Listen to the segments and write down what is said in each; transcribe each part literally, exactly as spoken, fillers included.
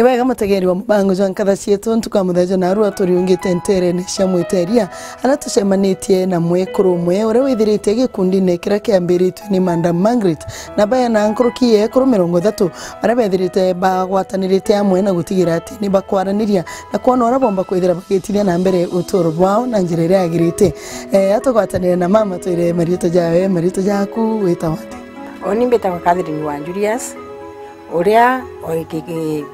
Ni wega mutegeri wa mubango jwa nkatha cietu, ntuku ya muthenya narua turiungite nterene cia Mwiteria, aria tucemanitie na mwekuru umwe uria withiritie gikundine kiria kiambiritwe ni Madam Margaret, na bena nkuruki ya ekuru mirongo ithatu baria bethirite bagwatanirite amwe na gutigira ati ni bakwaraniria na kwona uria bomba kwithira bagitithia na mbere uturo bwao na njira iria yagirite. Eh, atugwatanire na mama, twire mariitwa jawe, mariitwa jaku, witagwa ati? Uni mbitagwa Catherine wa Julius, uria o gi-, gi-,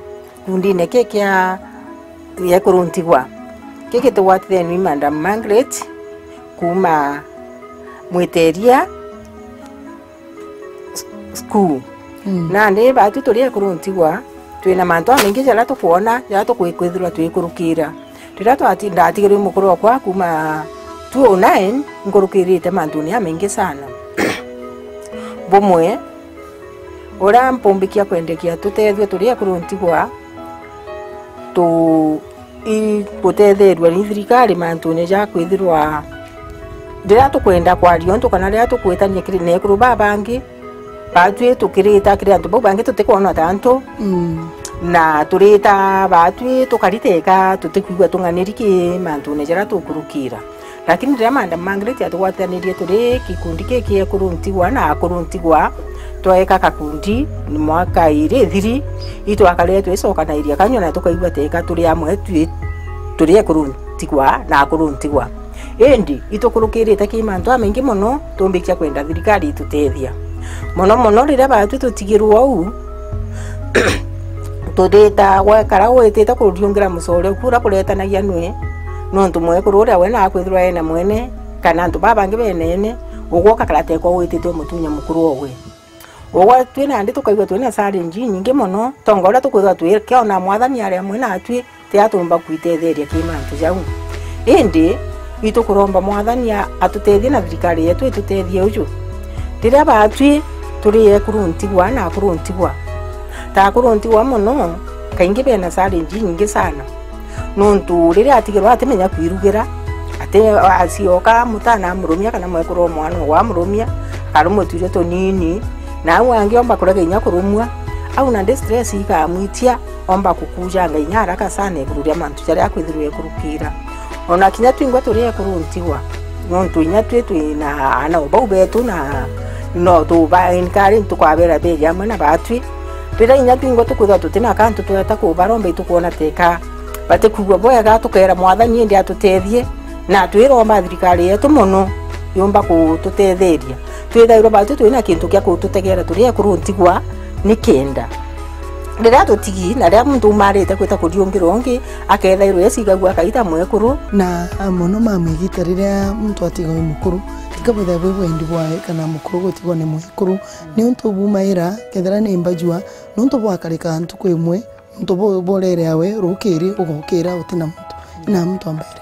gikundine ki kia ekuru ntigwa. Ki gitugwatitheni ni Madam Margaret kuuma Mwiteria s-, School. Mm. Nandi baatu turi ekuru ntigwa, twina mantu jamaingi jaria tukwona, jaria tukwi-, kwithirwa twikurukira. Riria twati-, ndatigirwe mukuru okwa kuuma two oh nine, nkurukirite mantune jamaingi sana. Bumwe, uria mpumbikia kwendekia tutethue turi ekuru ntigwa, tu-, i gutethethua ni thirikari mantune ja kwithirwa riria tukwenda kwaria untu kana riria tukwitania kiri na ekuru babangi, baatwi tukirita kiri antu bau bangi tutikwona ta antu, mm, na turita baatwi tukariteka tutikwigua tung'aniri ki mantune jaria tukurukira. Lakini riria Madam Margaret atugwatanirie turi gikundi giki ekuru ntigwa na akuru ntigwa, twaeka kakundi mwaka iri ithiri, itwakarire twicokanairia kanyua na tukaigua teka turi amwe twi, turi ekuru ntigwa na akuru ntigwa. Indi itukurukirite ki mantu jamaingi mono, tumbikia kwenda thirikari itutethia. Mono mono riria baatwi tutigirwe uu, turita gwekara witite kuriungira mucore uku uria kuretanagia nwe, nontu mwekuru uria we nakwithirwa ena mwene, kana antu babangi bena ene, ugwe ukakara tekwa witite umutunya mukuru ogwe. Ugwe twi nandi tukaigua twina challenge inyingi mono, tonga uria tukwithirwa twikiona Mwathani ari amwe natwi, ti atumba kwitetheria ki mantu jau. Indi itukuromba Mwathani a-, atutethie na thirikari yetu itutethie uju. Riria baatwi turi ekuru ntigwa na akuru ntigwa, ta akuru ntigwa mono, kaingi bena challenge inyingi sana. Nontu riria atigirwa atimenya kwirugira, ati acioka mutana amurumia kana mwekuru o mwana ogwa amurumia, akarumwa tuirio tunini, na au angi omba kurega inya kurumwa, au nandi stress ikamwitia, omba kukujanga inya haraka sana iguru ria mantu jaria akwithirwa ekurukira. Ona kinya twingwa turi ekuru ntigwa, nontu inya twi twina aana o bau betu na no tuba encourage, tukwabera beje amwe na batwi. Riria inya twingwa tukwithirwa tutina kantu tweta kubaromba, itukwona teka batikwigua bwega, tukeera Mwathani indi atutethie, na twiromba thirikari yetu mono yumba kututetheria. Twithairwa batu twina kintu kia kututegera turi ekuru ntigwa, ni kenda riria tutigi na riria muntu umarite kwita kuriungira ungi, akethairwa ecigagua akaita mwekuru. Na mono mama, igita riria muntu atigwa wi mukuru, tiga bwithagwa bwi wendi bwawe kana mukuru gutigwa ni mwekuru, niuntu bumaira kethira ni mbajua, nontu bwakarika ntuku imwe, nontu bu-, burere awe rukiri ugokira utina muntu, na muntu ambaire.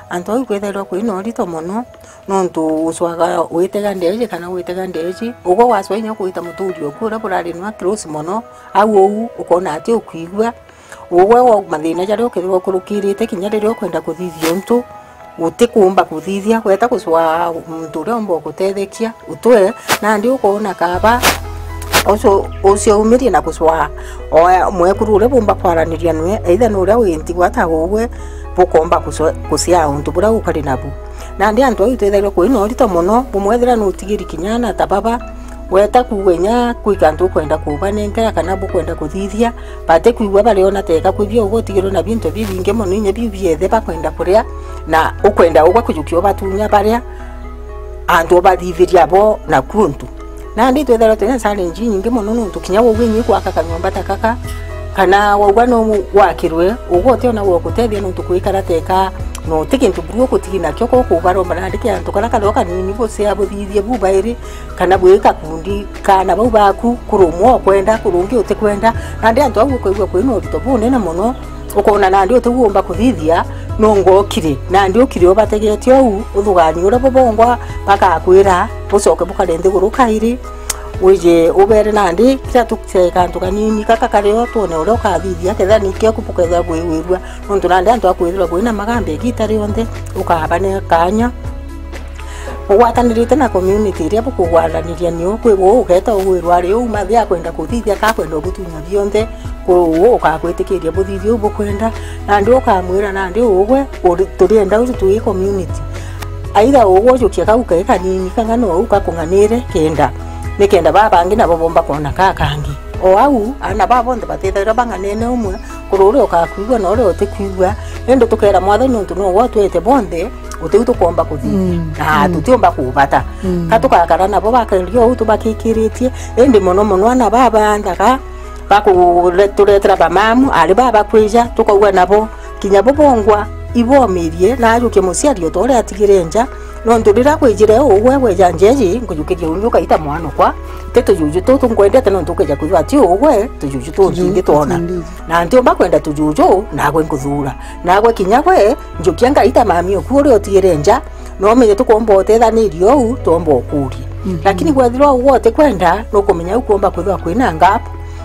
Antu au kwithairwa kwina urito mono, nontu ucwaga witega ndeji kana witega ndeji, ugwe wacwa inya kwita muturi oku uria burari nwa close mono, au uu ukona ati ukwigua. Ugwe wa mathina jaria ukethirwa ukurukirite, kinya riria ukwenda kuthithia untu, utikumba kuthithia, weta gucwaa muntu uria umba gutethekia, utwe, nandi ukoona kaba ucio, uciaumirie na gucwaa o mwekuru uria bumba kwaraniria nwe, either ni uria wi ntigwa ta ugwe, bukomba gucwa-, gucia untu buria ukari nabu. Nandi antu au itwithagirwa kwina urito mono, bumwethira nutigiri kinya ana ta baba, weta kuuga inya kwi kantu ukwenda kubanenkera kana bukwenda kuthithia, batikwigua bariona teka kwithia ugwe utigirwe na bintu bibingi mono, inya biu biethe bakwenda kuria, na ukwenda ugwe kujukia ubatunya baria, antu ubathithiria bo na kuntu. Nandi twethagirwa twina challenge inyingi mono, nontu kinya wauga inya gwaka kanyomba ta kaka, kana wauga no gwakirwe, ugwe utiona gwa gutethia, nontu kwikara teka, no ti kintu buru ugutigi nakio, ko kubaromba nandi ki antu karia kario kanini bucea buthithie bubairi, kana bwi kakundi kana bau baku, kuri umwe ukwenda, kuri ungi utikwenda. Nandi antu au ukaigua kwina urito bunene mono, ukona nandi utiumba kuthithia, nongo ukiri, nandi ukiri ubategete ou, uthugani uria bubongwa bagakwira, bucoke bukare nthiguru kairi, wije ubere nandi kiria tuceka antu kanini kaka kario twone uria ukathithia, kethira ni kiaku bukethira bwigwirua, nontu nandi antu akwithirwa kwina magambo igita rionthe, ukabane kanya. Ugwatanirite na community iria bukugwaraniria nio, kwi uu ugeta ugwirwa ari uu mathi akwenda kuthithia, ka akwenda ugutunya bionthe, Uu ukakwitikiria buthithia uu bukwenda, nandi ukamwira nandi ugwe uri-, turienda uju twi community. Aitha ugwe ujukie kau kai kanini kang'ana uu kakung'anire kenda, ni kenda baa bangi nabo bomba kwona ka kangi. O au, aana baa bonthe batithairwa bang'anene umwe, kuri uria ukakwigua na uria utikwigua, indi tukeera Mwathani nontu nowe utwete bonthe, gutiu tukomba kuthithia, mm, na, mm, tutiumba kubata. Mm. Ka tugakara nabo bakaria uu tubakikiritie, indi mono mono aana baa ba nthaga, bakuturetera bamamu, ari baa bakwija, tukauga nabo, kinya bo bongwa, ibomirie, na ajukie muciari o ta uria atigire nja, nontu riria kwijire ugwe gweja njeji, nkujukirie ungi ukaita mwanokwa, ti tujuju tutu nkwendete nontu ukeja kwithirwa ti ugwe, tujuju tutu tujuju ntingi twona. Tutu ntingi. Na ntiumba kwenda tujuju, nagwe nkuthuura. Nagwe kinya gwe, njukia Ngai ta mami oku uria utigire nja, no umenye tukomba utethaniria uu, twomba ukuria. Mhm. Lakini kwethirwa ugwe utikwenda, nukumenya u kuomba kwithirwa kwina gap.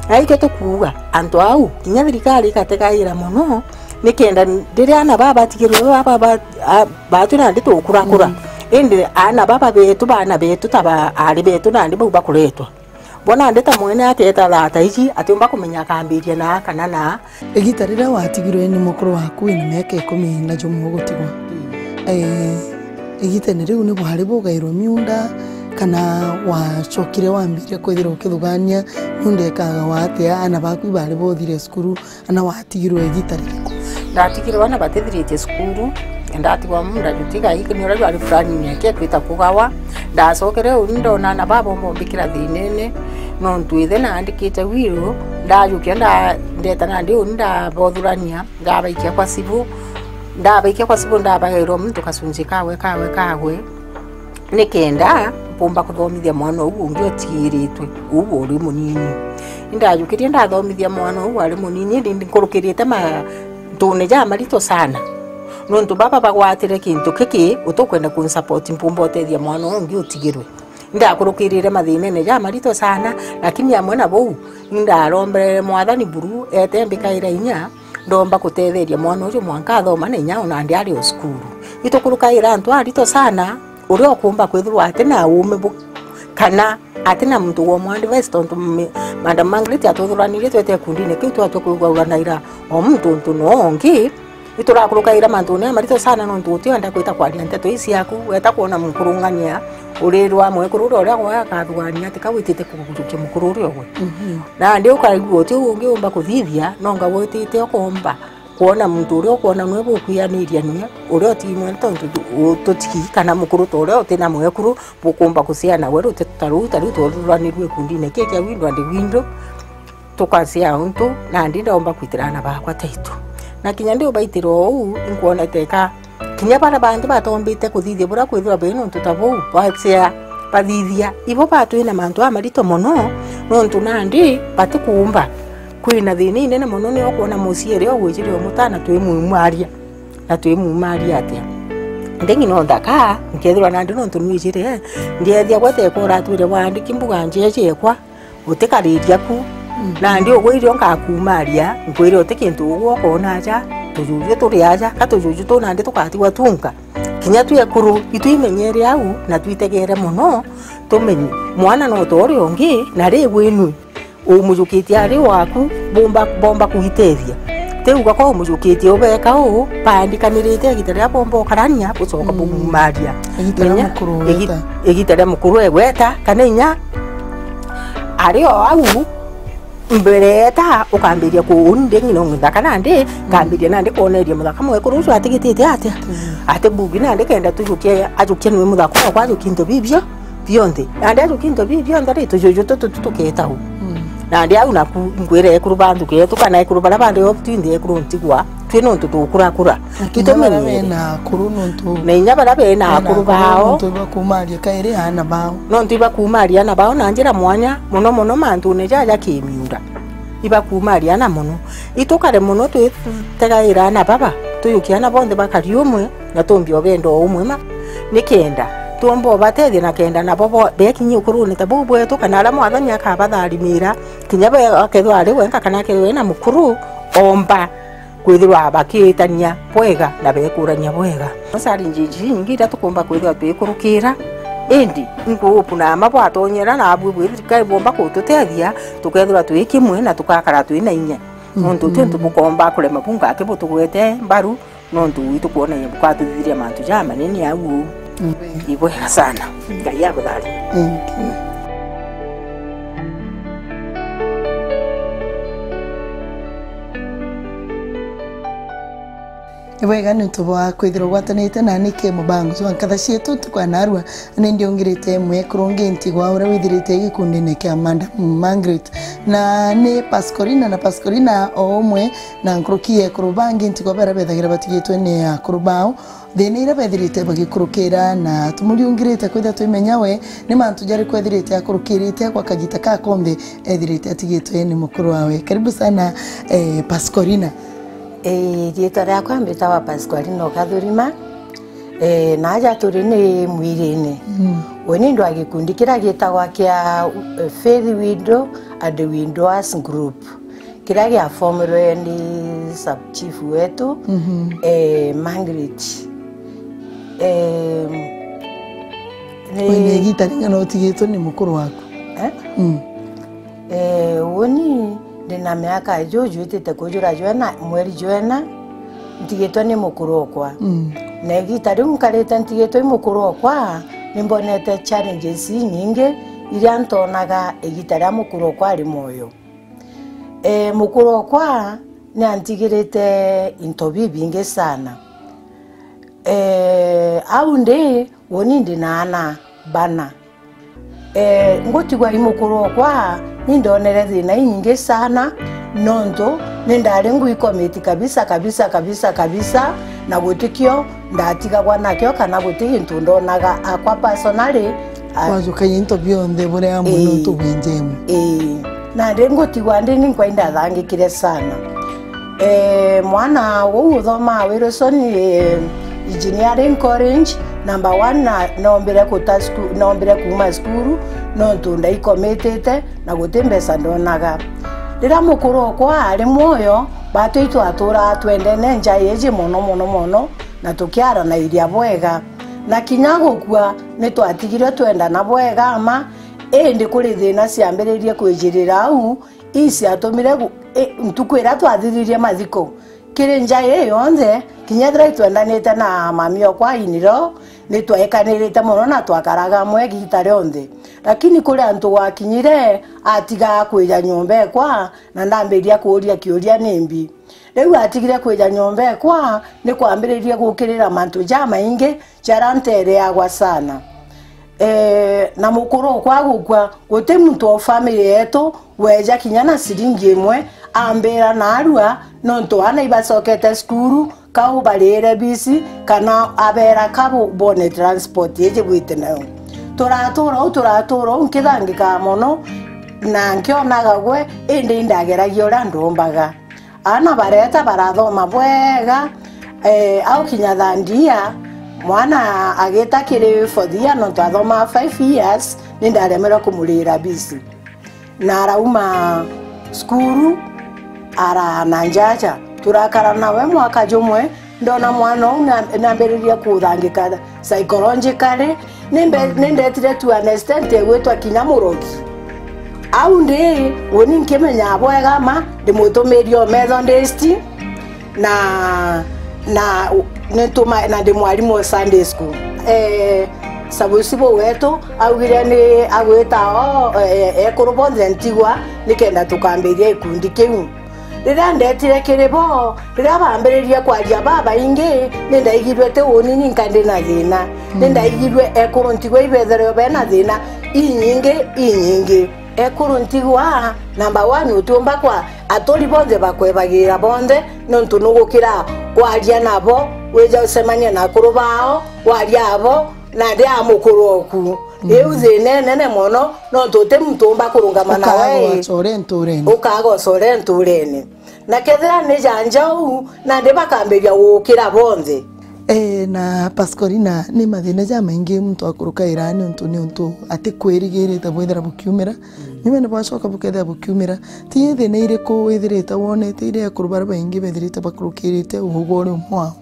Na ikio tukuuga, antu au, kinya thirikari igategaira mono, ni kenda riria aana baa batigirwe, baa, baa, baa, a, baatwi nandi tukurakura. Mm. Indi aana baba betu, baana betu ta ba, aari betu nandi bau bakuretwa. Bo nandi ta mwene akeeta thaa ta iji, atiumba kumenya akambiria naa kana naa. Igita riria watigirwe ni mukuru waku wina miaka ikumi na jumwe ugutigwa. Mm. Eh, igitene riu ni bwari bugairwe miunda, kana wacokire wambiria kwithirwa ukithugania miunda ikagawa atia, aana baku ibari bothire cukuru, ana watigirwe igita ririku? Ndatigirwe ana batithiritie cukuru, ndatigwa munda juti gai, ni uria jwari planning yake kwita kugawa. Ndacokere uni ndona ana baba bombikira thinene, nontu ithe naandikite will, ndajukia nda-, ndeta nandi uni ndabothurania, ndabaikia kwa cibu, ndabaikia kwa cibu, ndabagairwa muntu gacunji kawe, kawe, kawe. Ni kenda mpumba kuthomithia mwana uu ungi utigiritwe, uu uri munini. Indajukirie ndathomithia mwana uu ari munini, indi nkurukirite mantune jamarito sana. Nontu baba bagwatire kintu kiki, utukwenda kunsupport mpumba utethia mwana uu ungi utigirwe. Indakurukirire mathinene jamarito sana, lakini amwe na buu, indaromberere Mwathani buru ete mbikaira inya, ndomba kutetheria mwana uju mwanka athoma na inya ona ndi ari o cukuru. Itukurukaira antu arito sana, uria ukumba kwithirwa atina uume bu-, kana atina muntu wa umu advice, tontu mi-, Madam Margaret atuthuranirie twete ikundine kiu twatwe kwiguranaira o muntu untu no ungi. Iturakurukaira mantune jamarito sana, nontu utienda kwita kwaria nteto ii ciaku, weta kwona mukuru ng'ania, urirwa mwekuru uria, uria gwe akathugania ati ka witite kugujukia mukuru uria ugwe. Mhm. Nandi ukaigua uti ungi umba kuthithia, nonga witite ukomba kwona muntu uria ukwona nwe bukwianiria nwe, uria utimwene tontu tu-, u-, tutiki kana mukuru ta uria utina mwekuru bukumba kuciana we ruteto ta ruu, ta riu twathuranirue ikundine kii kia Window and Window. Tukacea untu, nandi ndomba kwitira aana bakwa taitu. Na kinya ndi ubaitira uu, inkwona teka kinya baria bangi batombite kuthithia buria kwithirwa bee nontu ta buu, bacea bathithia. Ibo batwina mantu amarito mono, nontu nandi batikuumba. Kwina thina inene mono, ni ukwona muciari ugwijire umutana twi mwimaria, na twi mumaria atia. Ndi ng'ina o nthaka, nkethirwa nandi nontu nwijire, ndiethia gwe teka uratwire waandiki mbuga njeje ekwa, utikariria ku. Mm. Nandi ugwe irio ngakumaria, nkwire uti kintu ugwe ukona aja, tujuju turi aja, ka tujuju tu nandi tukatigwa tunka. Kinya twi ekuru, itwimenyere au, na twitegere mono, tumenye, mwana no ta uria ungi, na ri gwinui, umujukitie ari waku, bomba, bomba kuitethia. Ti uga ko umujukitie ubeka uu, baandikanirite igita riria bomba ukarania, bucoka, mm, bukumaria. Igita ria mukuru igi-, weta. Igita ria mukuru egweta, kana inya ari o au mbere eta, ukambiria ku-, uni ndi ng'ina o nthaka nandi, mm, nkambiria nandi kwoneria muthaka mwekuru ucio atigitite atia? Mm. Ati bugi nandi kenda tujukie, ajukie nwe muthaka okwa, ajukie into bibio bionthe. Nandi ajukia into biu bionthe ri, tujuju tutu tu tuketa u. Mm. Nandi au naku nkwira ekuru ba nthuki yetu kana ekuru baria bandi o twinthe ekuru ntigwa, twi nontu tukurakura. Na kinya baria bena akuru nontu, na inya baria bena akuru bao, nontu ibakumaria kairi aana bao. Nontu ibakumaria aana bao na njira mwanya, mono mono mantune jaja kimiunda. Ibakumaria aana mono. Itukare mono twitegaira aana baba, tujukie aana bonthe bakari umwe, na tumbi o benda o umwe ma, nikenda tuomba ubatethia na kenda nabo bo-, bekinyia ukurune ta buu bwetu, kana aria Mwathani akabatharimira, kinya be-, akethirwa ari wenka kana akethirwa ena mukuru, omba kwithirwa bakitania bwega na bekurania bwega. Challenge inyingi iria tukumba kwithirwa twikurukira, indi nkuupu na ama bwatonyera na abui bwithirikari bwomba kututethia, tukethirwa twi kimwe na tukakara twina inya. Nontu ti untu bukomba kurema bunga aki butugwete mbaru, nontu itukwona inya bukatuthiria mantu jamanene au. Ibwega sana. Ngai abutharime. Ibwega niuntu bwa kwithirwa ugwatanite na niki mubango jwa nkatha cietu ntuku ya narua. Ni ndiungirite mwekuru ungi ntigwa uria withirite gikundine kia Madam Margaret, na ni Pascorina, na Pascorina o umwe na nkuruki ya ekuru bangi ntigwa baria bethagira batigitwe ni akuru bao. Thina iria bethirite bagikurukira na tumuriungirite kwithira twimenya we ni mantu jariku ethirite akurukirite gwa kagita ka konthe ethirite atigitwe ni mukuru wawe. Karibu sana, eh, Pascorina. Ii, riitwa riakwa mbitawa Pasqualina Ukathurima. Ii, na aja turi ni Mwirine. Mm. Uni ndwa gikundi kiria gitagwa kia, eh, Faith Widow and Widowers Group, kiria giafomirwe ni sub chief wetu, mhm, eh, Margaret. Eh, ni wina igita ring'ana utigitwe ni mukuru waku? Eh? Mm. Eh, uni ndina miaka juju itite kujura jwena, mweri jwena, ntigitwe ni mukuru okwa. Mm. Na igita riu nkarite ntigitwe i mukuru okwa, nimbonete challenges inyingi iria ntonaga igita ria mukuru okwa ari mwoyo. Eh, mukuru okwa niantigirite into bibingi sana. Eh, au ndi, uni ndina ana bana. Eh, ngutigwa i mukuru okwa, ni ndonere thina inyingi sana, nontu ni ndari ngui commit kabisa, kabisa, kabisa, kabisa, na gutikio ndatigagwa nakio kana guti gintu ndonaga akwa personally. A- Wajukagia into bionthe buria amwe, ii, nontu bwi njemu. Ii. Nandi ngutigwa ndi ni nkwa indathangikire sana. Eh, mwana uu uthomaa Wilson, eh, Engineering College, number one, na noombire kuta sku-, noombire kuuma cukuru, nontu ndaikomitite na guti mbeca ndonaga. Riria mukuru okwa ari mwoyo, batwi twaturaga twendene nja iji mono, mono, mono, na tukiaranairia bwega. Na kinya gukua, ni twatigirwe twendana bwega mma, indi kuri thina ciambiririe kwijirira au, ii ciatumire gu-, i, ntuku iria twathithirie mathiko, kiri nja ii yonthe, kinya ethira itwendanite na mami okwa in-law, ni twekanirite mono na twakaraga amwe igiita rionthe. Lakini kuri antu gwakinyire, atigaa kwija nyomba ekwa, na ndambiria kuuria kiuria nimbi. Riu atigire kwija nyomba ekwa, ni kwambiririe gukirira mantu jamaingi jaria ntereagwa sana. Eh, na mukuru okwa gukua, guti muntu o family yetu weja kinya na ciringi imwe, ambira naarua, nontu aana ibacokete cukuru, kau bariire bisi, kana abeera kabu bone transport iji bwite nayo. Turatura uu, turatura uu, nkithangikaa mono, na nkionaga gwe, indi indageragia uria ndombaga. Aana bareeta barathoma bwega, eh, au kinya third year, mwana agita kiri fourth year, nontu athomaa five years, ni ndaremerwe kumuriira bisi. Na arauma cukuru, ara na njaja. Turakara nawe mwaka jumwe, ndona mwana uu na-, nambiririe kuthangika psychologically, Nimbe-, nindetire to an extent egwitwa kinya murogi. Au ndi, uni nkimenyaa bwega ma, ndi mutumiri o Methodist, na, na, nituma-, na ndi mwarimu o Sunday school. Eh, sabusibu wetu augire ni agwita o, eh, ekuru bonthe ntigwa, nikenda tukambiria gikundi kiu. Riria ndetire kiri bo, riria bambiririe kwaria babaingi, ni ndaigirue ti uni ninka ndi na thina. Ni ndaigirue ekuru ntigwa ibetherwe bena thina inyingi, inyingi. Ekuru ntigwa, number one, utiumba kwa aturi bonthe bakwebagira bonthe, nontu nugukira kwaria nabo, wija ucemania na akuru bao, kwaria abo, na ndi a mukuru oku. Riu thina inene mono, nontu uti muntu umba kurungama nawe, ukaaga ucore nturene. Ukaaga ucore nturene. Na kethira ni ja njau, nandi bakambiria gukira bonthe. Ee, na Pascalina, ni mathina jamaingi muntu akurukaira niuntu, niuntu atikwirigirite bwithira bukiumira. Nyuma ni bwacoka bukethira bukiumira. Ti thina iriku withirite wonete iria akuru baria baingi bethirite bakurukirite uguo uri umwe wao?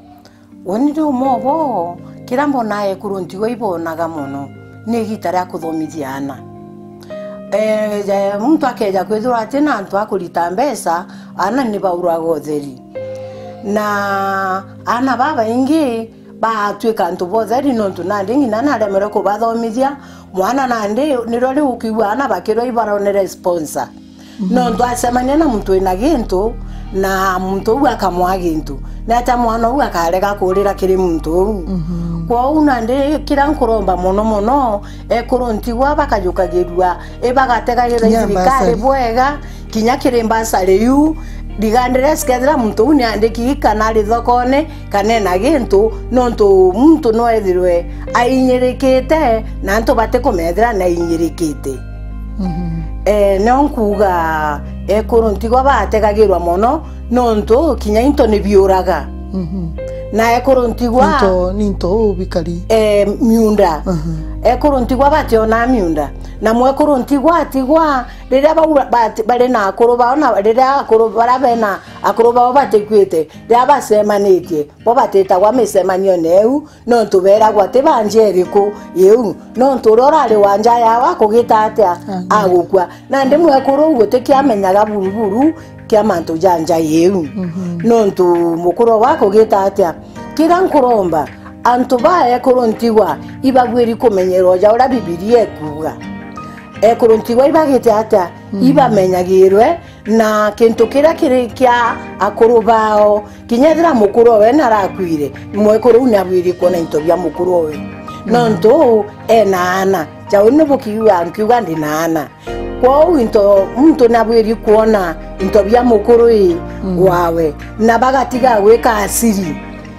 Uni ndi umwe obo, kiria mbonaa ekuru ntigwa ibonaga mono, ni igita ria kuthomithia aana. Eh, ja-, muntu akeja kwithirwa atina antu a kurita mbeca, aana ni bauraga utheri. Na aana babaingi baatwika antu ba utheri, nontu nandi ng'ina naremerwe kubathomithia. Mwana nandi nirio riu ukiigua aana bakirwa ibaronere sponsor. Mhm. Nontu acemania na muntu wina gintu, na muntu uu akamwaa gintu, ni atia mwana uu akarega kurira kiri muntu uu? Mhm. Kwou nandi kiria nkuromba mono mono, ekuru ntigwa bakajukagirua, ibagategagirwa i thirikari bwega, kinya kiri mbasari iu, regardless kethira muntu uu ni andiki kana ari thokone, kana ena gintu, nontu muntu no ethirwe ainyirikite, na antu batikumethira ni ainyirikite. Mhm. Eh, no nkuuga ekuru ntigwa bategagirwa mono, nontu kinya into ni biuraga. Mhm. Na ekuru ntigwa into, ni into uu bikari. Eh, miunda. Mhm. Ekuru ntigwa bationa miunda. Na mwekuru ntigwa atigwa, riria bau bati-, bari na akuru bao, na riria akuru bara bena akuru bao batikuite, riria bacemanitie, bo batitagwa micemanione iu, nontu beragwa ti ba nja iriku iu, nontu uria urari wa nja yao akugita atia? Amen. Agukua. Nandi mwekuru uu gutikiamenyaga buruburu kia mantu ja nja iu. Mhm. Nontu mukuru owe akugita atia? Kiria nkuromba, antu ba ekuru ntigwa ibabuiri kumenyerwa ja uria Bibilia ikuuga. Ekuru ntigwa ibagite atia? Mhm. Ibamenyagirwe na kintu kiria kiri kia akuru bao. Kinya ethira mukuru owe narakuire, mwekuru uu niabuiri kwona into bia mukuru owe. Mhm. Nontu ena aana. Ja uu ni bukiigua nkiuga ndi na aana. Kwou into, muntu nabwiri kwona into bia mukuru i wawe, na bagatiga gwika asiri.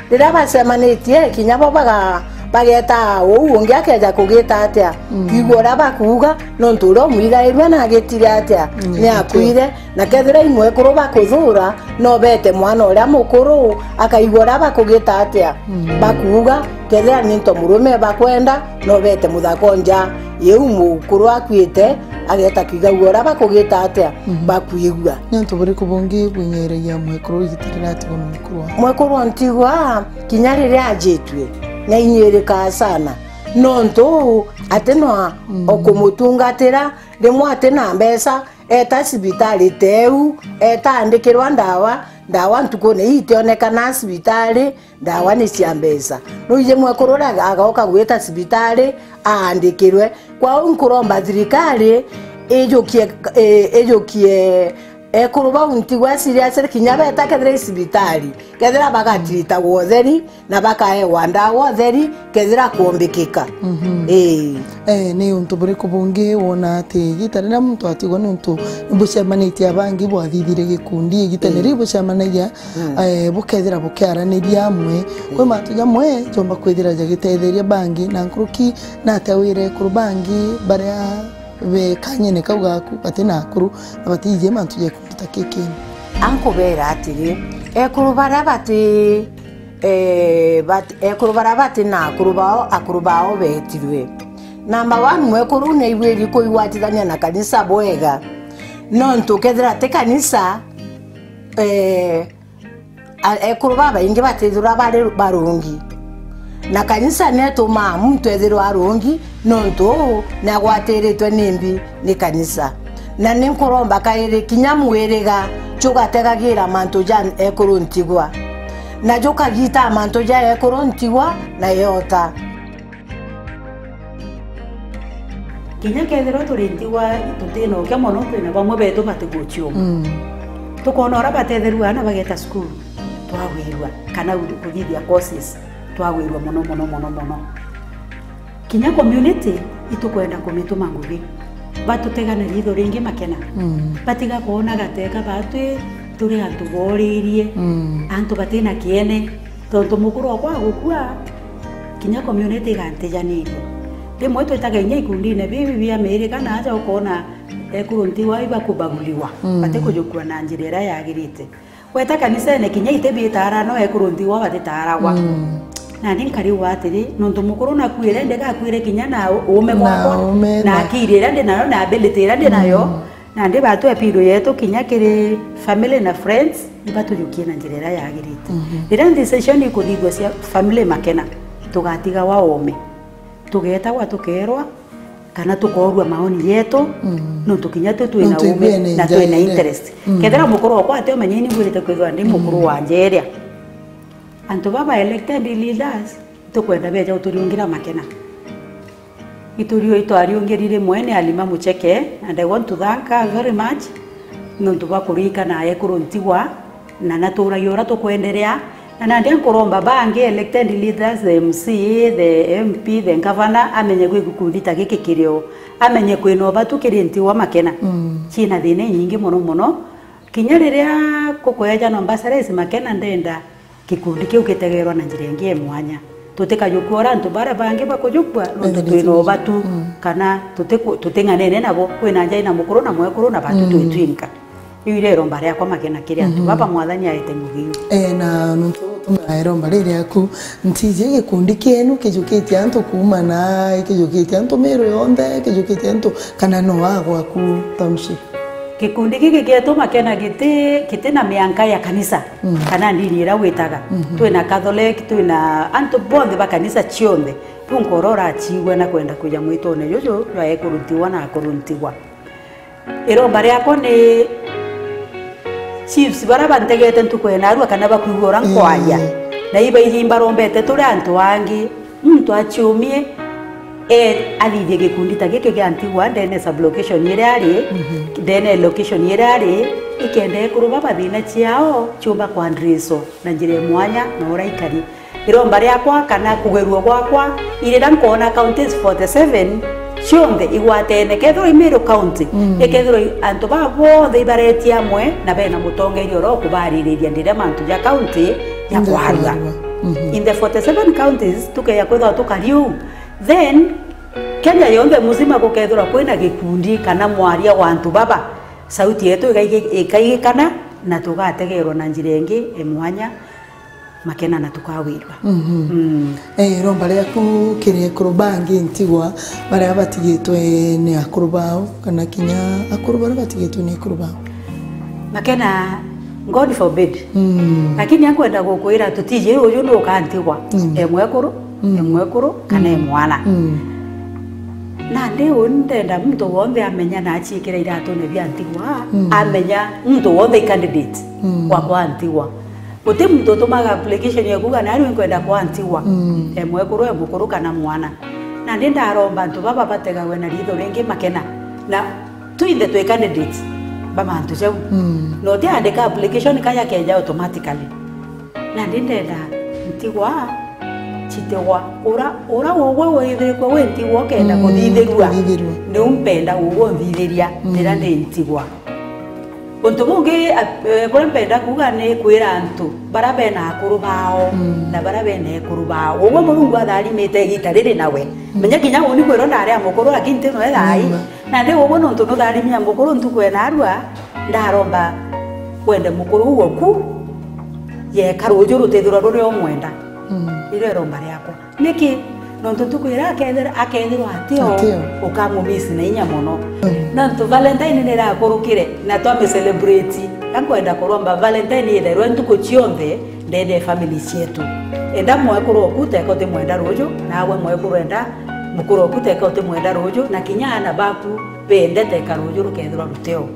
Riria bacemanitie, kinya bo baga-, bageta uu ungi akeja kugita atia, kwigua uria bakuuga, nontu uria umwigairue nagitire atia, ni akuire. Na kethira i mwekuru bakuthura, no bete mwana uria mukuru, akaigua uria bakugita atia, bakuuga, kethira ni into murume bakwenda, no bete muthaka o nja. Iu mukuru akuite, ageta kwigagua uria bakugita atia, bakwigua. Ni untu buriku bungi bwinyeragia mwekuru igita riria atigwa ni mukuru wawe? Mwekuru o ntigwa, kinya riria ajitue, ni ainyirikaa sana. Nontu ati no o kumutungatira, rimwe ati na mbeca, eta cibitari teu, eta andikirwa ndawa, ndawa ntukune ii itionekana cibitari, ndawa ni cia mbeca. Nuiji mwekuru uria agaoka gwita cibitari aandikirwe. Kwou nkuromba thirikari ijukie, i-, ijukie ekuru bau ntigwa serious, kinya beta kethira i cibitari, kethira bagatirita utheri, na bakaewa ndawa utheri kethira kwombikika. Ii. Eh, ni untu buriku bungi wona ati igita riria muntu atigwa ni untu bucemanitie abangi bwathithire gikundi, igita ni riu bucemanagia, eh, bukethira bukiaraniria amwe? Kwi mantu jamwe jomba kwithira jagitetheria bangi, na nkuruki natia wire ekuru bangi baria be kanyene kau gaku bati na akuru na batijie mantu ja gikundi ta kiki? Ankubera atiri, ekuru baria bati eh, but ekuru baria bati na akuru bao, akuru bao betirwe. Number one, mwekuru ni aigwiri kuigwatithania na kanisa bwega. Nontu kethira ti kanisa, eh, a-, ekuru babaingi batithirwa bari barungi. Na kanisa ni itumaa muntu ethirwa arungi, nontu uu ni agwatiritwe ni mbi ni kanisa. Na ni nkuromba kairi kinya mwiriga jugategagira mantu ja ekuru ntigwa, na jukagitaa mantu ja ekuru ntigwa na yota. Kinya kethirwa turi ntigwa tutinokia mono, kwina bamwe betu batiguciuma. Mm. Tukona uria batetherua ana bageta cukuru, twagwirua, kana u-, kuthithia courses, twagwirua mono, mono, mono, mono. Kinya community itukwenda kumituma ngugi, batutega na ritho ringi makena. Mm. Batiga kwona gateka batwi turi antu boririe, mm, antu batina kiene. Tontu mukuru okwa agukua, kinya community igantijaniria. Rimwe twitaga inya ikundine bibi bia miiri kana aja ukona ekuru ntigwa ibakubaguliwa, mm, batikujukua na njira iria yagirite. Weta kanisene kinya iti bitara, no ekuru ntigwa batitaragwa. Mm. Nani nkariuga atiri, nontu mukuru nakuire, ndigakuire kinya na u-, uume bwakwa, na akiri iria ndi nayo, na ability iria ndi nayo. Mm. Nandi batwe appeal yetu kinya kiri family na friends, ibatujukie na njira iria yagirite. Mhm. Riria decision ikuthithua cia family makena, tugatigawa oome. Tugetagwa tukerwa, kana tukoorua maoni yetu, mm, nontu kinya twi twina uume na twina interest. Mm. Kethira mukuru okwa ati umenya ini ngwirite kwithirwa ndi mukuru wa njeria. Antu baba elected leaders, tukwenda beja uturiungira Makena. Iturio itwariungiri rimwe ni Halima Mucheke, and I want to thank her very much nontu bwa kuririkana ekuru ntigwa, na naturagia uria tukwenderea. Na nandi nkuromba bangi elected leaders, the M C A, the M P, the governor, amenye gwi gikundi ta giki kirio, amenye kwina ubatu kiri ntigwa Makena. Mm. Ciina thina inyingi mono mono. Kinya riria kukwejanwa bursaries Makena, ndenda gikundi kiu gitegerwa na njira ingi ya mwanya. Tutikajukua uria antu baria bangi bakujukua, nontu twina ubatu, mm, kana tutiku-, tuting'anene nabo, kwina nja ina mukuru na mwekuru na batu twi twinka. Iu iria iromba riakwa Makena kiri antu baba, Mwathani aete ngugi iu. E, na nontu utumira iromba riri riaku, ntiji gikundi kienu kijukitie antu kuuma na, kijukitie antu Meru yonthe, kijukitie antu, kana no agwaku township? Gikundi giki gietu Makena giti, giti na mianka ya kanisa, mm, kana ndini iria witaga. Mhm. Twina Catholic, twina antu bonthe ba kanisa cionthe. Riu nkoro uraciigua na kwenda kwija mwitone juju jwa ekuru ntigwa na akuru ntigwa. Iromba riakwa ni chiefs baria bantegete ntuku ya narua kana bakwigua uria nkwaria, mm, na ibaiji imbarombete turi antu angi, muntu aciumie, e, athithie gikundi ta giki gia ntigwa ndene sub-location iria ari, mhm, ndene location iria ari, ikenda ekuru baba thina ciao ciumba kwadresswa na njira ya mwanya na uria ikari. Iromba riakwa kana kugerua gwakwa, irira nkoona counties forty seven cionthe igwatene, kethirwa i Meru County, mm, ikethirwa i-, antu baa bonthe ibaretie amwe na bena mutongeria uria ukubaririria ndiria mantu ja county ja kwarua. Mhm. In the forty seven counties, tukeja kwithirwa tukari uu, then Kenya yonthe muzima gukethirwa kwina gikundi kana mwaria wa antu baba, sauti yetu ikaigi-, ikaigikana na tugategerwa na njira ingi e mwanya. Makena na tukawirwa. Mhm. Mm. Eh, iromba riaku kiri ekuru bangi ntigwa baria batigitwe ni akuru bao, kana kinya akuru baria batigitwe ni ekuru bao? Makena, God forbid. Mm. Lakini akwenda gukwira tutiji uju nuka ntigwa. Mm. E mwekuru, mm, e mwekuru, kana e, mm, mwana. Mm. Nandi uu ndenda muntu wonthe amenya na aciikira iratune bia ntigwa, mm, amenya muntu wonthe i candidate, mm, wa kwa ntigwa. Guti muntu utumaga application ya kuuga nari nkwenda kwa ntigwa, mm, e mwekuru, e mukuru kana mwana. Nandi ndaromba antu baba bategagwe na riitho ringi Makena. Na twinthe twi candidates ba mantu jau. Mm. Na utiandika application kaja keja automatically. Nandi ndenda ntigwa citigwa. Ura, ura ugwe withirikwe wi ntigwa ukenda, mm, kuthithirua, kuthithirua, niu mpenda ugwe unthithiria, mm, riria ndi ntigwa. Untu bungi, a-, e, buria mpenda kuuga ni kwira antu baria bena akuru bao, mm, na baria bena ekuru bao. Ugwe Murungu atharimite igita riri nawe. Mm. Menya kinya uni kwirwa ndari a mukuru, lakini nti noe thaai. Mm. Nandi ugwe nontu nutharimia mukuru ntuku ya narua, ndaromba wende mukuru uu oku yeka ruuju rutithirwa ruria umwenda. Mm. Irio iromba riakwa. Niki? Nontu ntuku iria akethira-, akethirwa atio, atio, ukamumisi na inya mono. Mm. Nontu Valentine nirakurukire na twami celebrate. Ankwenda kuromba Valentine itherwe ntuku cionthe ndene family cietu. Enda mwekuru oku teka utimwenda ruuju, nawe mwekuru enda mukuru oku teka utimwenda ruuju, na kinya aana baku bende teka ruuju rukethirwa rutio.